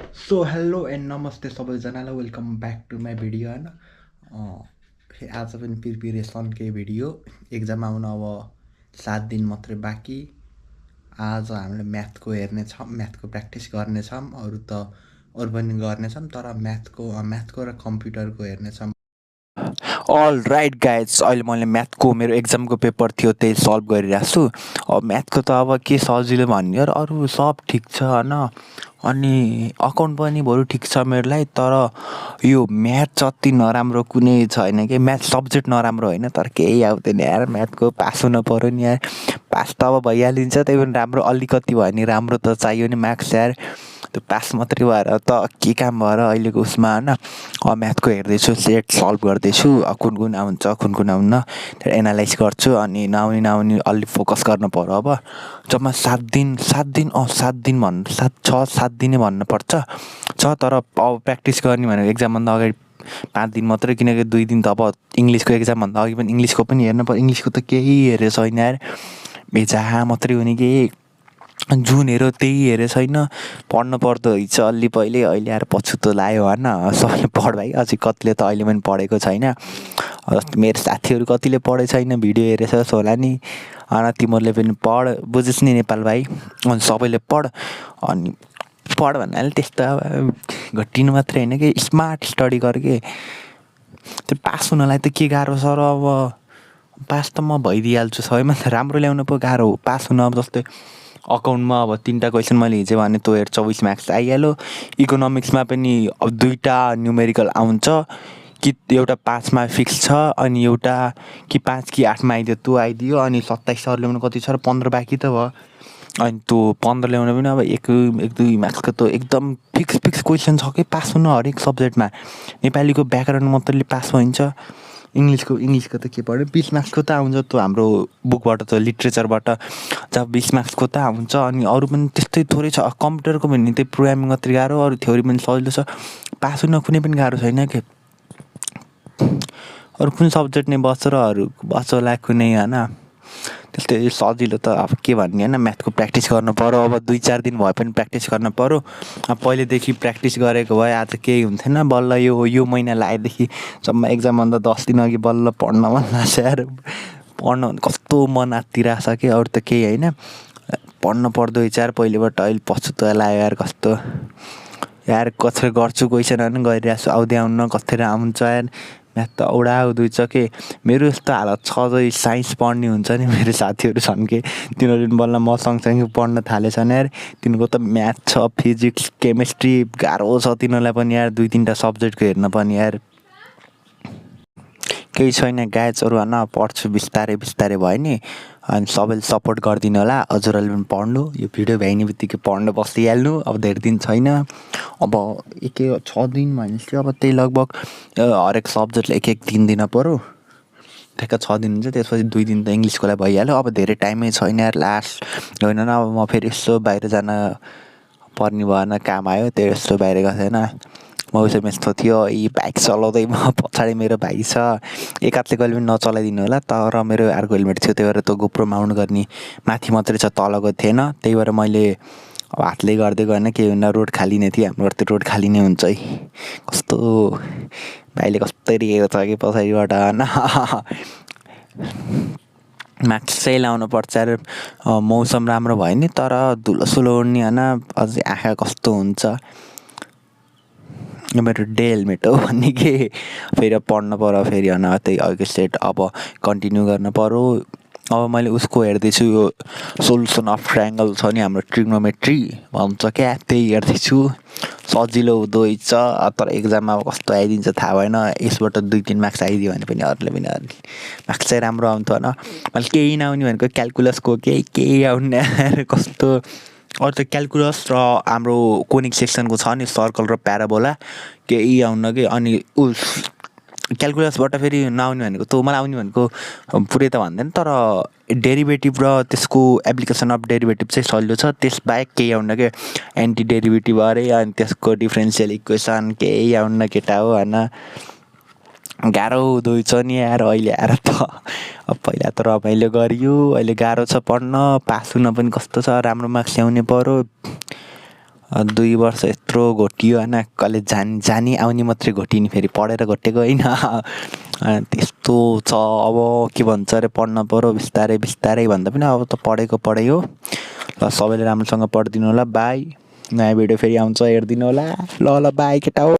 So hello and नमस्ते सबैजनालाई welcome back to my video होइन आज पनि प्रिपेरेसनकै भिडियो एक्जाम आउन अब 7 दिन मात्रै बाँकी। आज हामीले म्याथको हेर्नेछौँ, म्याथको प्र्याक्टिस गर्नेछौँ। अरू पनि गर्नेछौँ तर म्याथको र कम्प्युटरको हेर्नेछौँ। अल राइट गाइज, अहिले मैले म्याथको मेरो एक्जामको पेपर थियो त्यही सल्भ गरिरहेको छु। अब म्याथको त अब के सजिलो भन्ने यार, अरू सब ठिक छ होइन। अनि अकाउन्ट पनि बरु ठिक छ मेरो लागि, तर यो म्याथ जति नराम्रो कुनै छैन कि। म्याथ सब्जेक्ट नराम्रो होइन तर केही आउँदैन यार म्याथको। पास हुन पऱ्यो नि यार। पास त अब भइहालिन्छ, त्यही पनि राम्रो अलिकति भयो भने राम्रो त चाहियो नि मार्क्स यार। त्यो पास मात्रै भएर त के काम भएर अहिलेको उसमा होइन। म्याथको हेर्दैछु, सेट सल्भ गर्दैछु, कुन कुन आउँछ कुन कुन आउन्न त्यो एनालाइज गर्छु। अनि नआउने अलि फोकस गर्नु पऱ्यो। अब जम्मा 7 दिन भन्नु 7 दिनै भन्नुपर्छ तर अब प्र्याक्टिस गर्ने भनेको एक्जामभन्दा अगाडि 5 दिन मात्रै, किनकि 2 दिन त अब इङ्ग्लिसको एक्जामभन्दा अघि पनि इङ्ग्लिसको पनि हेर्नु पर्यो। इङ्ग्लिसको त केही हेरेको छैन यार, बेजहाँ मात्रै हुने कि। जुन हेऱ्यो त्यही हेरेको छैन। पढ्नु पर्दो रहेछ अलि पहिले, अहिले आएर पछुतो लाग्यो होइन। सबैले पढ भाइ, अझै कतिले त अहिले पनि पढेको छैन। मेरो साथीहरू कतिले पढेको छैन, भिडियो हेरेछ होला नि। तिमीहरूले पनि पढ, बुझिस् नि नेपाल भाइ। अनि सबैले पढ। अनि पढ भन्नाले त्यस्तो अब घटिनु मात्रै होइन कि, स्मार्ट स्टडी गर के। त्यो पास हुनलाई त के गाह्रो छ र। अब पास त म भइदिइहाल्छु, सबैभन्दा राम्रो ल्याउनु पो गाह्रो हो। पास हुन अब जस्तै अकाउन्टमा अब 3टा क्वेसन मैले हिजो भने तँ हेर 24 मार्क्स आइहाल्यो। इकोनोमिक्समा पनि अब 2टा न्युमेरिकल आउँछ कि, एउटा 5मा फिक्स छ अनि एउटा कि 5 कि 8मा आइदियो, तँ आइदियो। अनि 27 सर ल्याउनु कति छ र 15 बाँकी त भयो। अनि तँ 15 ल्याउनु पनि अब 1-2 मार्क्सको त एकदम फिक्स क्वेसन छ कि पास हुन हरेक सब्जेक्टमा। नेपालीको व्याकरण मात्रै पास भइन्छ। इङ्ग्लिसको त के पढ्यो, 20 मार्क्सको त आउँछ त हाम्रो बुकबाट, त लिट्रेचरबाट जब 20 मार्क्सको त आउँछ। अनि अरू पनि त्यस्तै थोरै छ। कम्प्युटरको भने त्यही प्रोग्रामिङ मात्रै गाह्रो, अरू थ्योरी पनि सजिलो छ। पास हुन कुनै पनि गाह्रो छैन के। अरू कुन सब्जेक्ट नै बस्छ र अरू बस्छ होला कुनै होइन। त्यस्तै सजिलो त अब के भन्ने होइन। म्याथको प्र्याक्टिस गर्नु पऱ्यो। अब 2-4 दिन भए पनि प्र्याक्टिस गर्नु पऱ्यो। अब पहिलेदेखि प्र्याक्टिस गरेको भए आज केही हुन्थेन। बल्ल यो महिना लागेदेखि जम्मा एक्जामभन्दा 10 दिन अघि बल्ल पढ्न मन लाग्छ यार। पढ्न कस्तो मन आत्तिरहेको छ कि, अरू त केही होइन। पढ्नु पर्दो विचार पहिलेबाट अहिले पछुतो लाग्यो यार। कस्तो यार कसरी गर्छु क्वेसन पनि गरिरहेको छु, आउँदै आउन्न कसरी आउँछ यार। म्याथ त औडा आउँदैछ कि। मेरो यस्तो हालत छ अझै साइन्स पढ्ने हुन्छ नि, मेरो साथीहरू छन् कि तिनीहरू पनि बल्ल म सँगसँगै पढ्न थालेछन् यार। तिनीहरूको त म्याथ छ, फिजिक्स, केमिस्ट्री गाह्रो छ तिनीहरूलाई पनि यार। 2-3टा सब्जेक्टको हेर्न पनि यार। केही छैन गाइजहरू होइन, पढ्छु बिस्तारै भयो नि। अनि सबैले सपोर्ट गरिदिनु होला। हजुरहरूले पनि पढ्नु, यो भिडियो भ्याइने बित्तिकै पढ्नु बसिहाल्नु। अब धेरै दिन छैन, अब 6 दिन भनेपछि अब त्यही लगभग हरेक सब्जेक्टले 1-1 दिन दिन पऱ्यो। ठ्याक्क 6 दिन हुन्छ, त्यसपछि 2 दिन त इङ्ग्लिसको लागि भइहाल्यो। अब धेरै टाइमै छैन यार, लास्ट होइन न। अब म फेरि यसो बाहिर जान पर्ने भएन, काम आयो त्यही यस्तो बाहिर गएको थिएन। मौसम यस्तो थियो, यी बाइक चलाउँदै म पछाडि मेरो भाइ छ। एक हातले कहिले पनि नचलाइदिनु होला, तर मेरो अर्को हेलमेट थियो त्यही भएर त गोप्रो माउन्ट गर्ने माथि मात्रै छ, तलको थिएन। त्यही भएर मैले अब हातले गर्दै गएन, केही हुन्न। रोड खाली नै थियो, हाम्रो त रोड खाली नै हुन्छ है। कस्तो भाइले कस्तरी हेरेको छ कि पछाडिबाट होइन। मास्क चाहिँ लाउनुपर्छ यार। मौसम राम्रो भयो नि, तर धुलोसुलो उड्ने होइन, अझै आँखा कस्तो हुन्छ। यो मेरो डे हेलमेट हो भन्ने कि। फेरि पढ्नु पऱ्यो फेरि होइन, त्यही अघि सेट अब कन्टिन्यू गर्नु पऱ्यो। अब मैले उसको हेर्दैछु, यो सोल्युसन अफ ट्रायङ्गल छ नि हाम्रो, ट्रिग्नोमेट्री भन्छ क्या, त्यही हेर्दैछु। सजिलो हुँदो रहेछ, तर एक्जाममा अब कस्तो आइदिन्छ थाहा भएन। यसबाट 2-3 मार्क्स आइदियो भने पनि अरूले पनि मार्क्स चाहिँ राम्रो आउँथ्यो होइन। मैले केही नआउने भनेको क्यालकुलसको केही आउने कस्तो। अरू त क्यालकुलस र हाम्रो कोनिक सेक्सनको छ नि, सर्कल र प्याराबोला, केही आउन कि। अनि क्यालकुलसबाट फेरि नआउने भनेको त मलाई आउने भनेको पुरै त भन्दैन, तर डेरिभेटिभ र त्यसको एप्लिकेसन अफ डेरिभेटिभ चाहिँ सजिलो छ। त्यसबाहेक केही आउन के। एन्टी डेरिभेटिभ अरे, अनि त्यसको डिफ्रेन्सियल इक्वेसन केही आउन केटा हो होइन। गाह्रो हुँदो रहेछ नि यार अहिले आएर त। अब पहिला त रमाइलो गरियो, अहिले गाह्रो छ पढ्न। पास हुन पनि कस्तो छ, राम्रो मार्क्स ल्याउनु पऱ्यो। 2 वर्ष यत्रो यत्रो घोटियो होइन कलेज जाने आउने मात्रै घोटियो नि फेरि पढेर घोटेको होइन त्यस्तो छ अब के भन्छ अरे पढ्न पऱ्यो बिस्तारै बिस्तारै भन्दा पनि अब त पढेको पढै हो ल सबैले राम्रोसँग पढिदिनु होला बाई नयाँ भिडियो फेरि आउँछ हेरिदिनु होला ल बाई केटा हो।